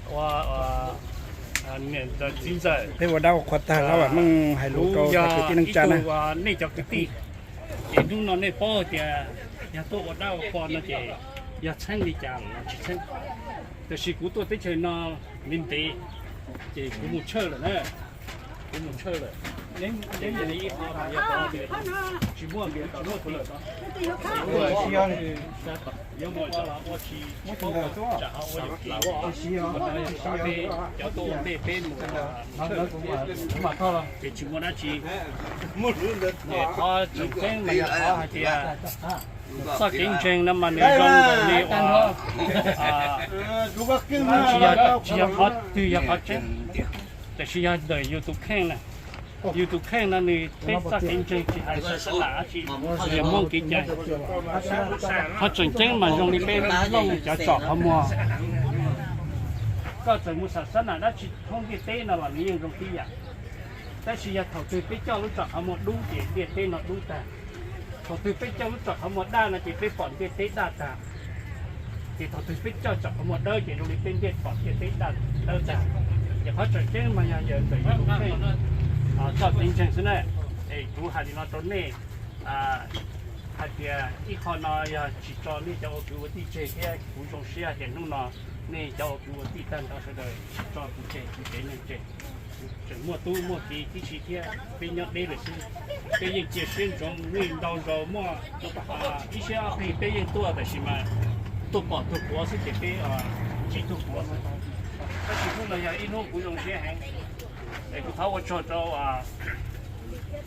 Ua, ua, niam ntxawm txiv ntxawm, peb ua dab ua qhua tag, Hlob Vam Meej hais lus rau cov kwv tij neej tsa na. Nej cov kwv tij, ces hnub no nej paub tias yog tuaj ua dab ua qhua no ces yog txheeb li cas los tsis txheeb. Tiam sis kuv tuaj teb chaws no ntev ntev, ces kuv mus tshawj lawm na. Kuv mus tshawj lawm. Neb, neb mus li ib qho mas yog tsis muaj, tsis muaj kuv lawm. Yuav mus coj los ua tsis paub tsam ho ua yuam kev. Cov tuaj ua ntej peb mus tshawj, ces tsis muaj dab tsi. Qhov tseem ceeb mas yog qhov hais tias txoj kev ntseeg no mas nws zoo nkaus li uas tsis yog, tsis yog qhov twg yog qhov tseeb, tiam sis yog ntawm yus tus kheej na. Yus tus kheej no nws peb txoj kev ntseeg tsis hais xab nam dab tsi, yog Hmoob kev cai. Qhov tseem ceeb mas zoo li peb Hmoob cov tsom qhov muag, koj txawm mus xam xab nam dab tsi thoob ntiaj teb no los nws yeej zoo tib yam. Tab sis yog thaum twg peb coj lub tsom qhov muag dub ces ntiaj teb no dub tag. Thaum twg peb coj lub tsom qhov muag daj no ces peb pom ntiaj teb daj tag. Ces thaum twg peb coj tsom qhov muag dawb ces zoo li peb ntiaj, pom ntiaj teb daj dawb tag. Ces qhov tseem ceeb mas yog yawm ntxawm yus tus kheej txoj kev ntseeg xwb na. Es kuv hais li no rau nej hais tias ib qho no yog tsis tso nej cov ua kwv ua tij tseg thiab kuv zoo siab hais tias hnub no nej cov ua kwv ua tij tag nrho sawv daws tsis tso kuv tseg, kuv tsev neeg tseg. Tseem muaj tub muaj ki tib si thiab, peb nyob deb lawm xwb. Peb yeej cia siab ntsoov vim ntau zaus muaj ib siab ob plig peb yeej tuaj tab sis mas tuaj pom tug quav xwb ces peb tsis tug quav xwb. Tab sis hnub no yog ib hnub kuv zoo siab heev, es kuv thov ua tsaug rau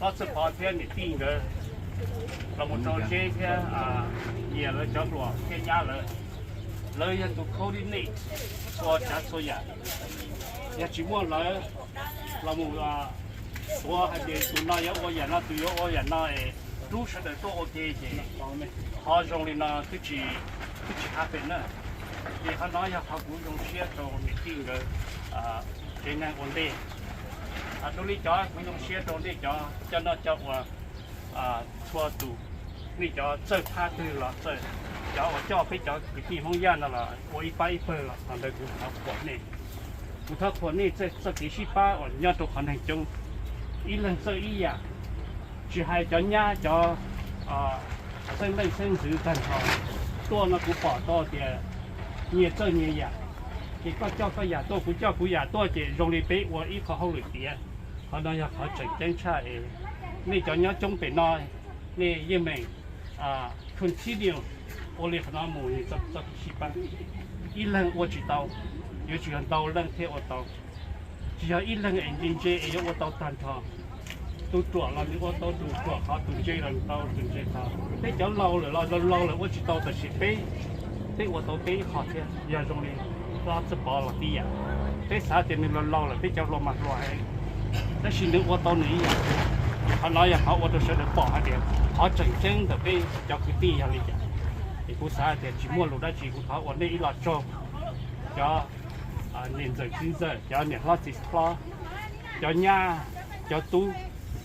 Hlob Txawj Pov thiab niam tij nkawd los mus rau Zeb thiab Yias lawv cov hluas thiab nyab lawv. Lawv yog tus coordinate txhua tsav txhua yam. Yog tsis muaj lawv los mus tuav hais tias tus no yuav ua yam no, tus yuav ua yam no es rub sawv daws tuaj ua ke ces qhov zoo li no twb tsis, twb tsis happen na. Ces qhov no yog qhov kuv zoo siab rau niam tij nkawd tsev neeg ua ntej. Dua li cov kuv zoo siab rau nej cov coj noj coj ua txhua tus, nej cov txawj phab twg los txawj, cov uas coj peb cov kwv tij Hmoob Yaj no los ua ib pab ib pawg los qhov ntawd kuv thov qhuas nej. Kuv thov qhuas nej txoj kev sib pab uas nyob rau qhov neeg coob, ib leeg txawj ib yam. Tsis hais cov nyab cov xeeb leej xeeb ntxwv tag nrho tuaj no kuv pom tau tias nyias txawj nyias yam. Ces koj coj koj yam tuaj, kuv coj kuv yam tuaj ces zoo li peb ua ib qho hauj lwm tiav. Qhov no yog qhov tseem ceeb tshaj es nej cov nyob coob pem no nej yeej meem continue ua li qhov no mus, txoj kev sib pab. Ib leeg ua tsis tau, yuav tsum yog ntau leej thiaj ua tau. Tsis yog ib leeg es ntse ntse es yuav ua tau tag nrho. Tus ruam los nws ua tau tus ruam qhov, tus ntse los nws tau tus ntse qhov. Peb cov laus lawm los laus laus lawm ua tsis tau tab sis peb, peb ua tau peb ib qho thiab. Yog zoo li Hlob Txawj Pov los tib yam, peb xav tias nws laus laus lawm peb cov hluas mas hluas heev, tab sis nws ua tau nws ib yam. Qhov no yog qhov ua rau sawv daws pom hais tias qhov tseem ceeb ntawm peb cov kwv tij yog li cas. Es kuv xav tias tsis muaj lus dab tsi, kuv thov ua nej ib lo tsaug, cov niam ntxawm txiv ntxawm, cov niam hlob txiv hlob, cov nyab, cov tub,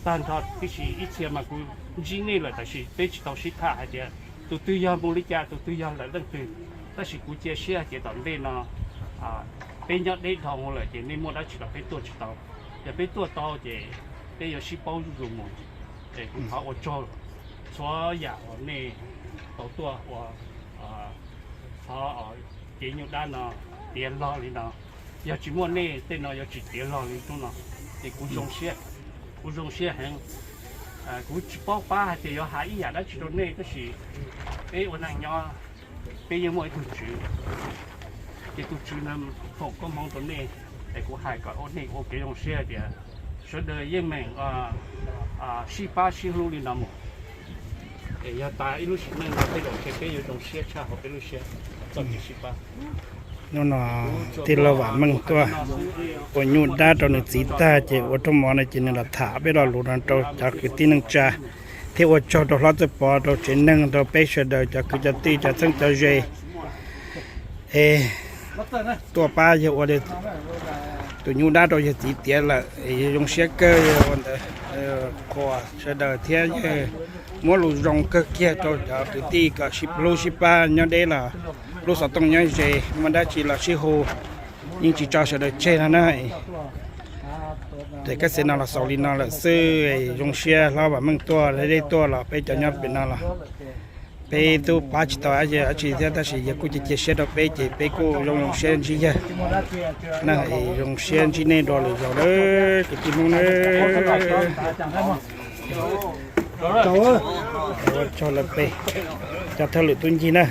tag nrho tib si. Ib txhia mas kuv ntsib nej lawm tab sis peb tsis tau sib tham hais tias tus twg yog mus li cas, tus twg yog lawm leej twg. Tab sis kuv cia siab hais tias tom ntej no peb nyob deb dhau lawm ces nej muaj dab tsi los peb tuaj tsis tau. Yog peb tuaj tau ces peb yuav sib paub zuj zus mus. Es kuv thov ua tsaug txhua yam uas nej tau tuaj ua qhov kev nyuj dab no tiav log li no. Yog tsis muaj nej tej no yuav tsis tiav log li hnub no. Ces kuv zoo siab, kuv zoo siab heev. Kuv tsis paub pab hais tias yuav hais ib yam dab tsi rau nej tab sis peb ua neeg nyob, peb yeej muaj ib tug tswv, ces tus tswv no foom koob hmoov rau nej. Es kuv hais kom ua nej ua kev zoo siab hais tias sawv daws yeej meem sib pab sib hlub li no mus. Es yog tas ib lub sim neej no tej zaum ntshe peb yuav zoo siab tshaj hauv peb lub siab txoj kev sib pab. Hnub no tij laug Vam Meej tuaj ua nyuj dab rau nws txiv tag ces ua rooj mov no ces nws los tham peb lo lus no rau cov kwv tij neej tsa, thiab ua tsaug rau Hlob Txawj Pov, rau tsev neeg, rau peb sawv daws cov kwv cov tij, cov txheeb cov ze. Es tuaj pab yawg ua tus nyuj dab rau yawg txiv tiav lawm, yawg zoo siab kawg, yawg ua ntawd qhuas sawv daws thiab yawg muab lus zoo kawg kiag rau cov kwv tij kom sib hlub sib pab nyob deb los lub xov tooj nyob ze, muaj dab tsi los sib hu. Yeej tsis tso sawv daws tseg no na. Ces kab xev no los xaus li no lawm xwb. Zoo siab hlob Vam Meej tuaj, dej tuaj los peb cov nyob pem no los peb twb pab tsis tau dab tsi thiab, tab sis yawg kuj cia cia siab rau peb ces peb kuj zoo zoo siab ntsib yawg na. Zoo siab ntsib nej dua lwm zaus lawm kwv tij Hmoob na. Ua tsaug lawm peb cov thawj lwm tub ncig na.